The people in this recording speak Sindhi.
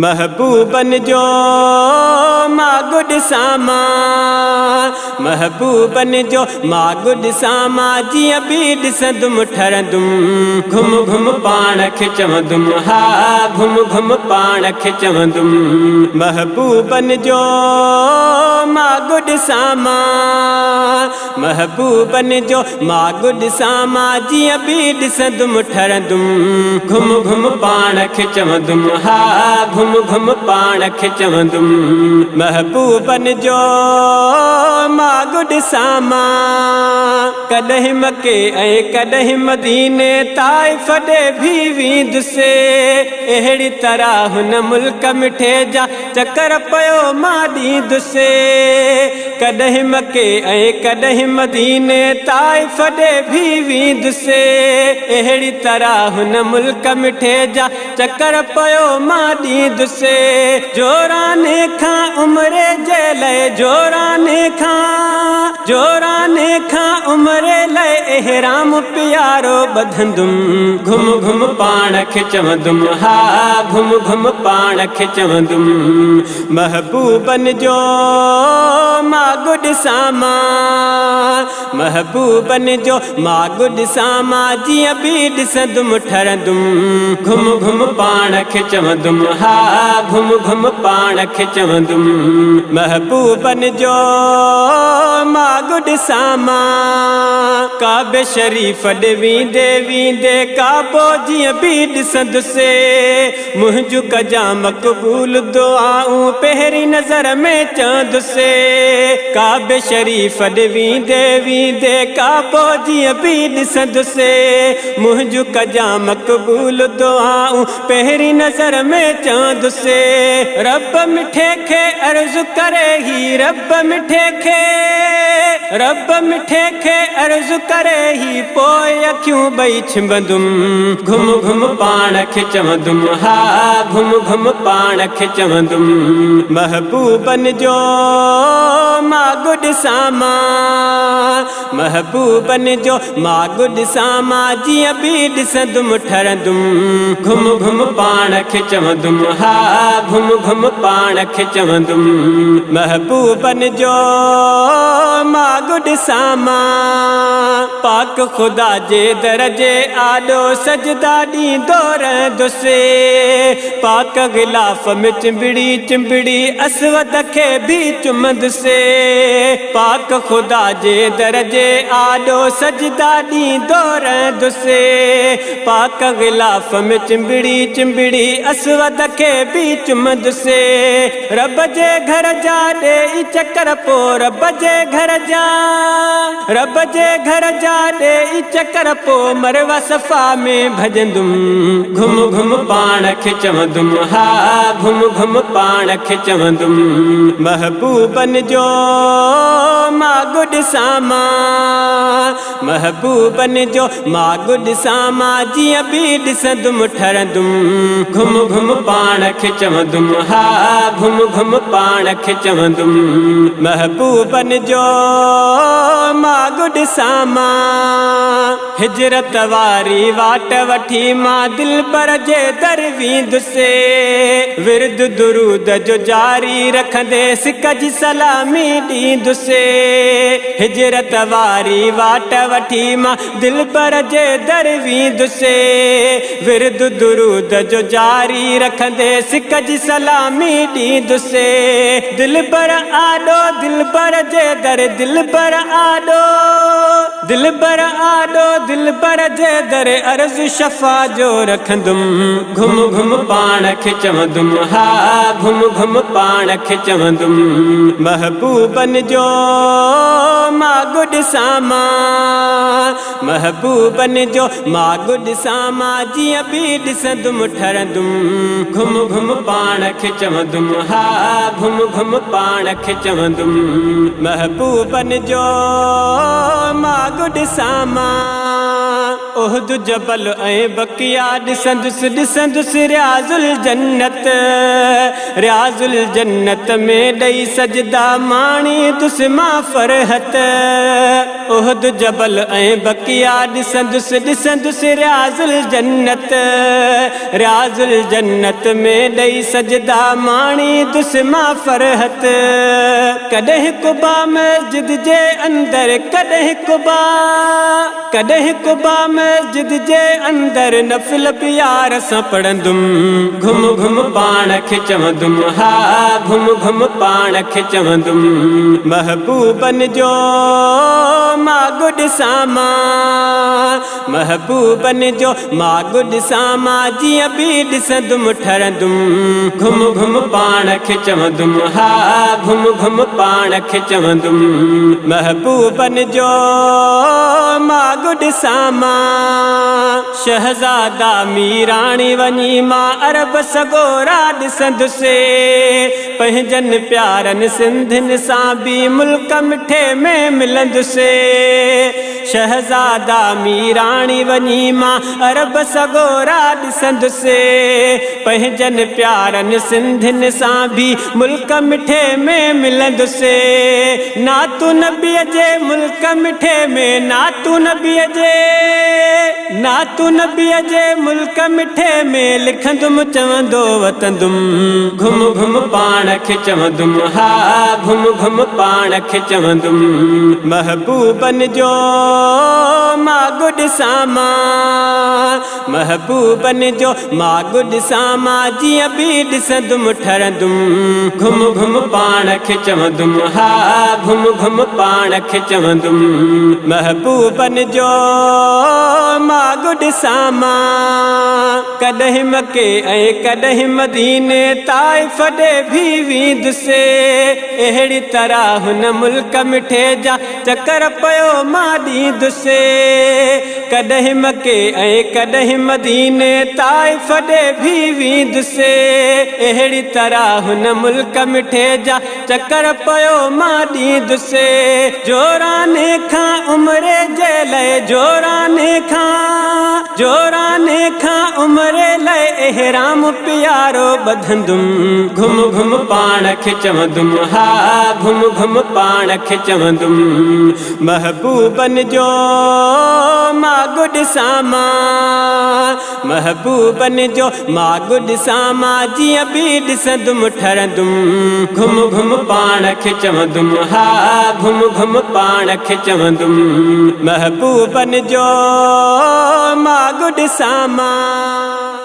محبوبن جو ماڳ ڏسان مان، محبوبن جو ماڳ ڏسان مان، جيئن به ڏسندم ٺرندم، گهم گهم پاڻ کي چوندم، ها گهم گهم پاڻ کي چوندم. محبوبن جو ماڳ ڏسان مان، محبوبن جو ماڳ ڏسان مان، جيئن به ڏسندم ٺرندم، گهم گهم پاڻ کي چوندم، ها گهم گهم پاڻ کي چوندم. محبوبن جو ماڳ ڏسان مان، ڪڏهن مڪي ۽ ڪڏهن مديني، طائف ڏي به ويندس، اهڙي طرح هن ملڪ مٺي جا چڪر پيو مان ڏيندس. ڪڏهن مڪي ۽ ڪڏهن مديني، طائف ڏي به ويندس، اهڙي طرح هن ملڪ مٺي جا چڪر پيو مان ڏيندس. جوراني کان عمري جي لئي، جوراني کان، جوراني کان عمري لئي احرام پيارو ٻڌندم، گهم گهم پاڻ کي چوندم، ها گهم گهم پاڻ کي چوندم. محبوبن جو ماڳ ڏسان مان، محبوبن جو ماڳ ڏسان مان، جيئن به ڏسندم ٺرندم، گهم گهم پاڻ کي چوندم، ها گهم گهم پاڻ کي چوندم. محبوبن جو ماڳ ڏسان مان، ڪعبي شريف ڏي ويندي ويندي ڪعبو جيئن به ڏسندس، منهنجون ڪجان مقبول دعائون پهرين نظر ۾ چوندس. ڪعبي شريف ڏي ويندي ويندي ڪعبو جيئن به ڏسندس، منهنجون ڪجان مقبول دعائون پهرين نظر ۾ چوندس. رب مٺي کي عرض ڪري هي، رب مٺي کي، رب مٺي کي عرض ڪري هي، پوء اکيون ٻئي ڇنڀندم، گهم گهم پاڻ کي چوندم، ها گهم گهم پاڻ کي چوندم. محبوبن جو ماڳ ڏسان مان، محبوبن جو ماڳ ڏسان مان، جيئن به ڏسندم ٺرندم، گهم گهم پاڻ کي چوندم، ها گهم گهم پاڻ کي چوندم. محبوبن جو ماڳ ڏسان مان، پاڪ خدا جي در جي آڏو سجدا ڏيندو رهندس، پاڪ غلاف ۾ چنبڙي چنبڙي اسود کي به چمندس. پاڪ خدا جي در جي آڏو سجدا ڏيندو رهندس، پاڪ غلاف ۾ چنبڙي چنبڙي اسود کي به چمندس. رب جي گهر جا ڏيئي چڪر پو، رب جي گهر جا، رب جي گهر جا ڏيئي چڪر پو، مروه صفا ۾ ڀڄندم، گهم گهم پاڻ کي چوندم، ها گهم گهم پاڻ کي چوندم. محبوبن جو ماڳ ڏسان مان، محبوبن جو ماڳ ڏسان مان، جيئن به ڏسندم ٺرندم، گهم گهم پاڻ کي چوندم، ها گهم گهم پاڻ کي چوندم. محبوبن جو ماڳ ڏسان مان، هجرت واري واٽ وٺي مان دلبر جي در ويندس، ورد درود جو جاري رکندي سڪ جي سلامي ڏيندس. هجرت واري واٽ وٺي مان دلبر جي در ويندس، ورد درود جو جاري رکندي سڪ جي سلامي ڏيندس. دلبر آڏو، دلبر جي در، دلبر آڏو، دلبر آڏو، دلبر جي در عرض شفا جو رکندم، گهم گهم پاڻ کي چوندم، ها گهم گهم پاڻ کي چوندم. محبوبن جو ماڳ ڏسان مان، محبوبن جو ماڳ ڏسان مان، جيئن به ڏسندم ٺرندم، گهم گهم پاڻ کي چوندم، ها گهم گهم پاڻ کي چوندم. محبوبن جو ماڳ ڏسان مان. احد جبل ۽ بقيع ڏسندس ڏسندس رياض الجنت رياض الجنت ۾ ڏئي سجدا ماڻيندس مان فرحت. احد جبل ۽ بقيع ڏسندس ڏسندس رياض الجنت رياض الجنت ۾ ڏئي سجدا ماڻيندس مان فرحت. ڪڏهن قبا مسجد جي اندر ڪڏهن قبا ڪڏهن قبا مسجد جي اندر نفل پيار سان پڙهندم گهم گهم پاڻ کي چوندم ها گهم گهم پاڻ کي چوندم محبوبن جو ماڳ ڏسان مان محبوبن جو ماڳ ڏسان مان جيئن به ڏسندم ٺرندم گهم گهم پاڻ کي چوندم ها گهم گهم پاڻ کي چوندم محبوبن جو ماڳ ڏسان مان. شهزادا ميراڻي وڃي مان عرب سڳورا ڏسندس پنهنجن پيارن سنڌين سان به ملڪ مٺي ۾ ملندس شهزادا ميراڻي وڃي مان عرب سڳورا ڏسندس پنهنجن پيارن سنڌين سان به ملڪ مٺي ۾ ملندس نعتون نبيء جي ملڪ مٺي ۾ نعتون نبيء جي نعتون نبيء جي ملڪ مٺي ۾ لکندم چوندو وتندم گهم گهم پاڻ کي چوندم ها گهم گهم پاڻ کي چوندم محبوبن جو ماڳ ڏسان مان محبوبن جو ماڳ ڏسان مان جيئن به ڏسندم ٺرندم گهم گهم پاڻ کي چوندم ها گهم گهم پاڻ کي چوندم محبوبن جو ماڳ ڏسان مان. ڪڏهن مڪي ۽ ڪڏهن مديني طائف ڏي ڀي ويندس اهڙي طرح هن ملڪ مٺي جا چڪر پيو مان ڏيندس ڪڏهن مڪي ۽ ڪڏهن مديني طائف ڏي ڀي ويندس اهڙي طرح هن ملڪ مٺي جا چڪر پيو مان ڏيندس جوراني کان عمري جي لئه جوراني کان جوراني کان عمري لئه احرام پيارو ٻڌندم گهم گهم پاڻ کي چوندم ها گهم گهم پاڻ کي چوندم محبوبن جو ماڳ ڏسان مان محبوبن جو ماڳ ڏسان مان جيئن به ڏسندم ٺرندم گهم گهم پاڻ کي چوندم ها گهم گهم پاڻ کي چوندم محبوبن جو ماڳ ڏسان مان.